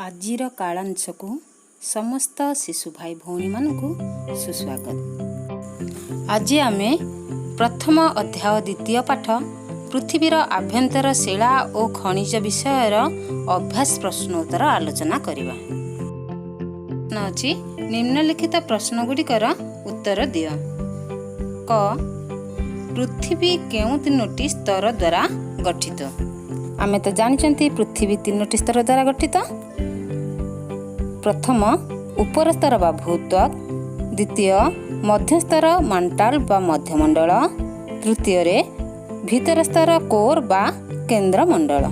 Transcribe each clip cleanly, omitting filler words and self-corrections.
ଆଜିର କାଳାଂଶକୁ ସମସ୍ତ ଶିଶୁ ଭାଇ ଭଉଣୀମାନଙ୍କୁ ସୁସ୍ୱାଗତ। ଆଜି ଆମେ ପ୍ରଥମ ଅଧ୍ୟାୟ ଦ୍ୱିତୀୟ ପାଠ ପୃଥିବୀର ଆଭ୍ୟନ୍ତର ଶିଳା ଓ ଖଣିଜ ବିଷୟର ଅଭ୍ୟାସ ପ୍ରଶ୍ନୋତ୍ତର ଆଲୋଚନା କରିବା। ପ୍ରଶ୍ନ ଅଛି, ନିମ୍ନଲିଖିତ ପ୍ରଶ୍ନଗୁଡ଼ିକର ଉତ୍ତର ଦିଅ। କ, ପୃଥିବୀ କେଉଁ ତିନୋଟି ସ୍ତର ଦ୍ୱାରା ଗଠିତ? ଆମେ ତ ଜାଣିଛନ୍ତି, ପୃଥିବୀ ତିନୋଟି ସ୍ତର ଦ୍ୱାରା ଗଠିତ। ପ୍ରଥମ ଉପର ସ୍ତର ବା ଭୂତ୍ୱକ, ଦ୍ୱିତୀୟ ମଧ୍ୟସ୍ତର ମାଣ୍ଟାଲ ବା ମଧ୍ୟମଣ୍ଡଳ, ତୃତୀୟରେ ଭିତର ସ୍ତର କୋର୍ ବା କେନ୍ଦ୍ରମଣ୍ଡଳ।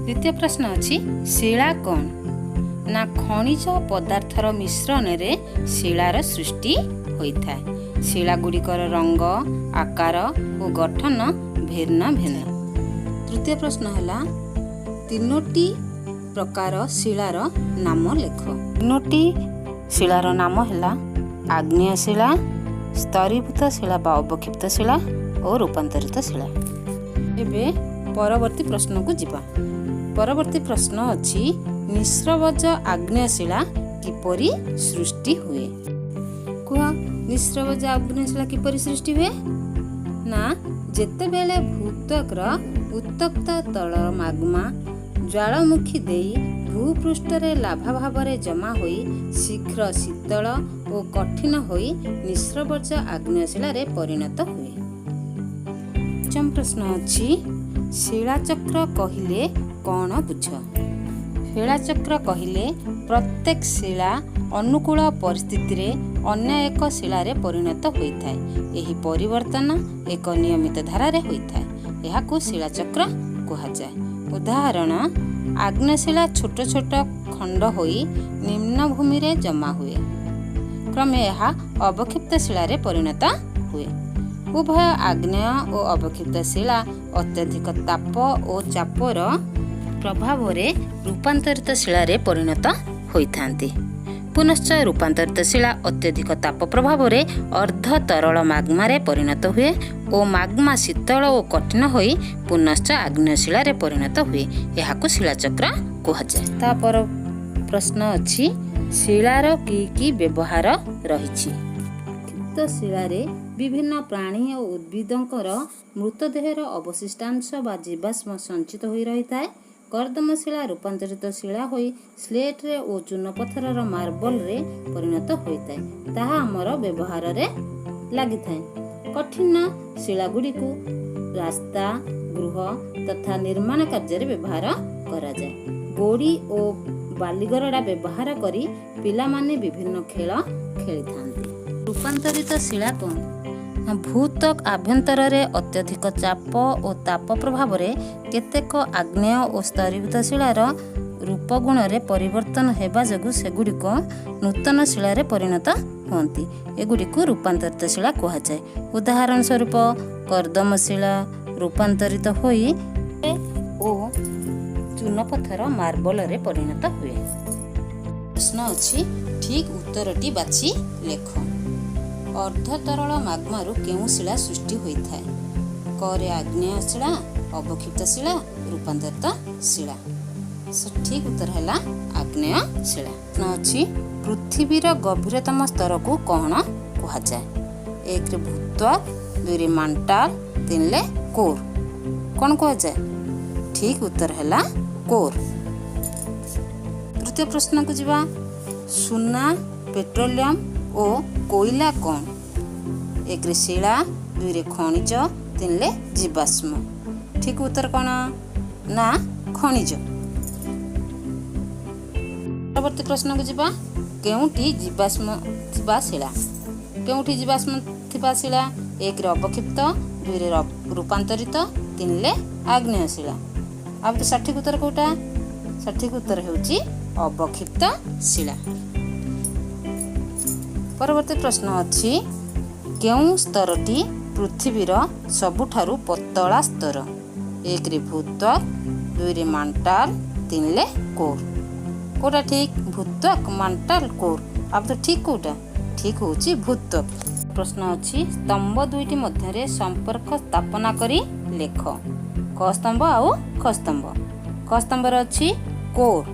ଦ୍ୱିତୀୟ ପ୍ରଶ୍ନ ଅଛି, ଶିଳା କ'ଣ? ନା, ଖଣିଜ ପଦାର୍ଥର ମିଶ୍ରଣରେ ଶିଳାର ସୃଷ୍ଟି ହୋଇଥାଏ। ଶିଳାଗୁଡ଼ିକର ରଙ୍ଗ, ଆକାର ଓ ଗଠନ ଭିନ୍ନ ଭିନ୍ନ। ତୃତୀୟ ପ୍ରଶ୍ନ ହେଲା, ତିନୋଟି ପ୍ରକାର ଶିଳାର ନାମ ଲେଖ। ତିନୋଟି ଶିଳାର ନାମ ହେଲା ଆଗ୍ନେୟ ଶିଳା, ସ୍ତରୀଭୂତ ଶିଳା ବା ଅବକ୍ଷିପ୍ତ ଶିଳା ଓ ରୂପାନ୍ତରିତ ଶିଳା। ଏବେ ପରବର୍ତ୍ତୀ ପ୍ରଶ୍ନକୁ ଯିବା। ପରବର୍ତ୍ତୀ ପ୍ରଶ୍ନ ଅଛି, ନିସ୍ରବଜ ଆଗ୍ନେୟ ଶିଳା କିପରି ସୃଷ୍ଟି ହୁଏ? କୁହ, ନିସ୍ରବଜ ଆଗ୍ନେୟ ଶିଳା କିପରି ସୃଷ୍ଟି ହୁଏ? ନା, ଯେତେବେଳେ ଭୂତ୍ୱକର ଉତ୍ତପ୍ତ ତରଳ ମାଗ୍ମା ଜ୍ୱାଳାମୁଖୀ ଦେଇ ଭୂପୃଷ୍ଠରେ ଲାଭା ଭାବରେ ଜମା ହୋଇ ଶୀଘ୍ର ଶୀତଳ ଓ କଠିନ ହୋଇ ନିସ୍ରବଜ ଆଗ୍ନେୟ ଶିଳାରେ ପରିଣତ ହୁଏ। ପଞ୍ଚମ ପ୍ରଶ୍ନ ଅଛି, ଶିଳାଚକ୍ର କହିଲେ କ'ଣ ବୁଝ? ଶିଳାଚକ୍ର କହିଲେ ପ୍ରତ୍ୟେକ ଶିଳା ଅନୁକୂଳ ପରିସ୍ଥିତିରେ ଅନ୍ୟ ଏକ ଶିଳାରେ ପରିଣତ ହୋଇଥାଏ। ଏହି ପରିବର୍ତ୍ତନ ଏକ ନିୟମିତ ଧାରାରେ ହୋଇଥାଏ। ଏହାକୁ ଶିଳାଚକ୍ର କୁହାଯାଏ। ଉଦାହରଣ, ଆଗ୍ନେୟଶିଳା ଛୋଟ ଛୋଟ ଖଣ୍ଡ ହୋଇ ନିମ୍ନ ଭୂମିରେ ଜମା ହୁଏ। କ୍ରମେ ଏହା ଅବକ୍ଷିପ୍ତ ଶିଳାରେ ପରିଣତ ହୁଏ। ଉଭୟ ଆଗ୍ନେୟ ଓ ଅବକ୍ଷିପ୍ତ ଶିଳା ଅତ୍ୟଧିକ ତାପ ଓ ଚାପର ପ୍ରଭାବରେ ରୂପାନ୍ତରିତ ଶିଳାରେ ପରିଣତ ହୋଇଥାନ୍ତି। ପୁନଶ୍ଚ ରୂପାନ୍ତରିତ ଶିଳା ଅତ୍ୟଧିକ ତାପ ପ୍ରଭାବରେ ଅର୍ଦ୍ଧ ତରଳ ମାଗ୍ମାରେ ପରିଣତ ହୁଏ ଓ ମାଗ୍ମା ଶୀତଳ ଓ କଠିନ ହୋଇ ପୁନଶ୍ଚ ଆଗ୍ନେୟ ଶିଳାରେ ପରିଣତ ହୁଏ। ଏହାକୁ ଶିଳାଚକ୍ର କୁହାଯାଏ। ତାପର ପ୍ରଶ୍ନ ଅଛି, ଶିଳାର କି କି ବ୍ୟବହାର ରହିଛି? କ୍ଷିପ୍ତ ଶିଳାରେ ବିଭିନ୍ନ ପ୍ରାଣୀ ଓ ଉଦ୍ଭିଦଙ୍କର ମୃତଦେହର ଅବଶିଷ୍ଟାଂଶ ବା ଜୀବାଶ୍ମ ସଞ୍ଚିତ ହୋଇ ରହିଥାଏ। କର୍ଦ୍ଦମ ଶିଳା ରୂପାନ୍ତରିତ ଶିଳା ହୋଇ ସ୍ଲେଟରେ ଓ ଚୂନପଥରର ମାର୍ବଲରେ ପରିଣତ ହୋଇଥାଏ। ତାହା ଆମର ବ୍ୟବହାରରେ ଲାଗିଥାଏ। କଠିନ ଶିଳାଗୁଡ଼ିକୁ ରାସ୍ତା, ଗୃହ ତଥା ନିର୍ମାଣ କାର୍ଯ୍ୟରେ ବ୍ୟବହାର କରାଯାଏ। ଗୋଡ଼ି ଓ ବାଲିଗରଡ଼ା ବ୍ୟବହାର କରି ପିଲାମାନେ ବିଭିନ୍ନ ଖେଳ ଖେଳିଥାନ୍ତି। ରୂପାନ୍ତରିତ ଶିଳା କ'ଣ? ନା, ଭୂତ୍ୱକ ଆଭ୍ୟନ୍ତରରେ ଅତ୍ୟଧିକ ଚାପ ଓ ତାପ ପ୍ରଭାବରେ କେତେକ ଆଗ୍ନେୟ ଓ ସ୍ତରୀଭୂତ ଶିଳାର ରୂପ ଗୁଣରେ ପରିବର୍ତ୍ତନ ହେବା ଯୋଗୁଁ ସେଗୁଡ଼ିକ ନୂତନ ଶିଳାରେ ପରିଣତ ହୁଅନ୍ତି। ଏଗୁଡ଼ିକୁ ରୂପାନ୍ତରିତ ଶିଳା କୁହାଯାଏ। ଉଦାହରଣ ସ୍ୱରୂପ, କର୍ଦ୍ଦମ ଶିଳା ରୂପାନ୍ତରିତ ହୋଇ ଓ ଚୂନପଥର ମାର୍ବଲରେ ପରିଣତ ହୁଏ। ପ୍ରଶ୍ନ ଅଛି, ଠିକ୍ ଉତ୍ତରଟି ବାଛି ଲେଖ। ଅର୍ଦ୍ଧତରଳ ମାଗ୍ମାରୁ କେଉଁ ଶିଳା ସୃଷ୍ଟି ହୋଇଥାଏ? କରେ ଆଗ୍ନେୟ ଶିଳା, ଅବକ୍ଷିପ୍ତ ଶିଳା, ରୂପାନ୍ତରିତ ଶିଳା। ସଠିକ୍ ଉତ୍ତର ହେଲା ଆଗ୍ନେୟ ଶିଳା। ପ୍ରଶ୍ନ ଅଛି, ପୃଥିବୀର ଗଭୀରତମ ସ୍ତରକୁ କ'ଣ କୁହାଯାଏ? ଏକରେ ଭୂତ୍ୱକ, ଦୁଇରେ ମାଣ୍ଟାଲ, ତିନିରେ କୋର୍। କ'ଣ କୁହାଯାଏ? ଠିକ୍ ଉତ୍ତର ହେଲା କୋର୍। ତୃତୀୟ ପ୍ରଶ୍ନକୁ ଯିବା। ସୁନା, ପେଟ୍ରୋଲିୟମ ଓ କୋଇଲା କ'ଣ? ଏକରେ ଶିଳା, ଦୁଇରେ ଖଣିଜ, ତିନିରେ ଜୀବାଶ୍ମ। ଠିକ୍ ଉତ୍ତର କ'ଣ? ନା, ଖଣିଜ। ପରବର୍ତ୍ତୀ ପ୍ରଶ୍ନକୁ ଯିବା। କେଉଁଠି ଜୀବାଶ୍ମ ଥିବା ଶିଳା? କେଉଁଠି ଜୀବାଶ୍ମ ଥିବା ଶିଳା? ଏକରେ ଅବକ୍ଷିପ୍ତ, ଦୁଇରେ ରୂପାନ୍ତରିତ, ତିନିରେ ଆଗ୍ନେୟ ଶିଳା। ଆଉ ତ ସଠିକ୍ ଉତ୍ତର କେଉଁଟା? ସଠିକ୍ ଉତ୍ତର ହେଉଛି ଅବକ୍ଷିପ୍ତ ଶିଳା। ପରବର୍ତ୍ତୀ ପ୍ରଶ୍ନ ଅଛି, କେଉଁ ସ୍ତରଟି ପୃଥିବୀର ସବୁଠାରୁ ପତଳା ସ୍ତର? ଏକରେ ଭୂତ୍ୱକ, ଦୁଇରେ ମାଣ୍ଟାଲ, ତିନିରେ କୋର୍। କେଉଁଟା ଠିକ୍? ଭୂତ୍ୱକ, ମାଣ୍ଟାଲ, କୋର୍। ଆଉ ତ ଠିକ୍ କେଉଁଟା? ଠିକ୍ ହେଉଛି ଭୂତ୍ୱକ। ପ୍ରଶ୍ନ ଅଛି, ସ୍ତମ୍ଭ ଦୁଇଟି ମଧ୍ୟରେ ସମ୍ପର୍କ ସ୍ଥାପନା କରି ଲେଖ। କ ସ୍ତମ୍ଭ ଆଉ ଖ ସ୍ତମ୍ଭ। କ ସ୍ତମ୍ଭରେ ଅଛି କୋର୍।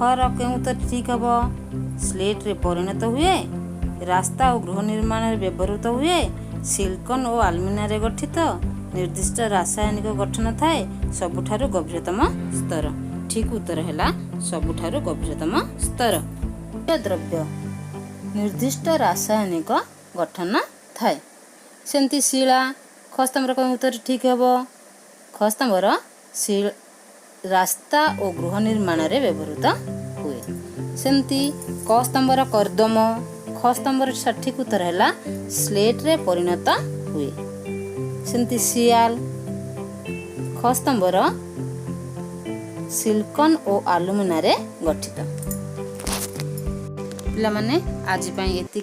ଖର କେଉଁ ଉତ୍ତର ଠିକ୍ ହେବ? ସ୍ଲେଟ୍ରେ ପରିଣତ ହୁଏ, ରାସ୍ତା ଓ ଗୃହ ନିର୍ମାଣରେ ବ୍ୟବହୃତ ହୁଏ, ସିଲିକନ୍ ଓ ଆଲୁମିନାରେ ଗଠିତ, ନିର୍ଦ୍ଦିଷ୍ଟ ରାସାୟନିକ ଗଠନ ଥାଏ, ସବୁଠାରୁ ଗଭୀରତମ ସ୍ତର। ଠିକ୍ ଉତ୍ତର ହେଲା ସବୁଠାରୁ ଗଭୀରତମ ସ୍ତର। ଦ୍ରବ୍ୟ ନିର୍ଦ୍ଦିଷ୍ଟ ରାସାୟନିକ ଗଠନ ଥାଏ। ସେମିତି ଶିଳା, ଖ ସ୍ତମ୍ଭର କେଉଁ ଉତ୍ତର ଠିକ୍ ହେବ? ଖ ସ୍ତମ୍ଭର ରାସ୍ତା ଓ ଗୃହ ନିର୍ମାଣରେ ବ୍ୟବହୃତ ହୁଏ। ସେମିତି କ ସ୍ତମ୍ଭର କର୍ଦ୍ଦମ। ଖ ସ୍ତମ୍ଭର ସଠିକ୍ ଉତ୍ତର ହେଲା ସ୍ଲେଟ୍ରେ ପରିଣତ ହୁଏ। ସେମିତି ସିଆଲ, ଖ ସ୍ତମ୍ଭର ସିଲିକନ୍ ଓ ଆଲୁମିନାରେ ଗଠିତ। ପିଲାମାନେ, ଆଜି ପାଇଁ ଏତିକି।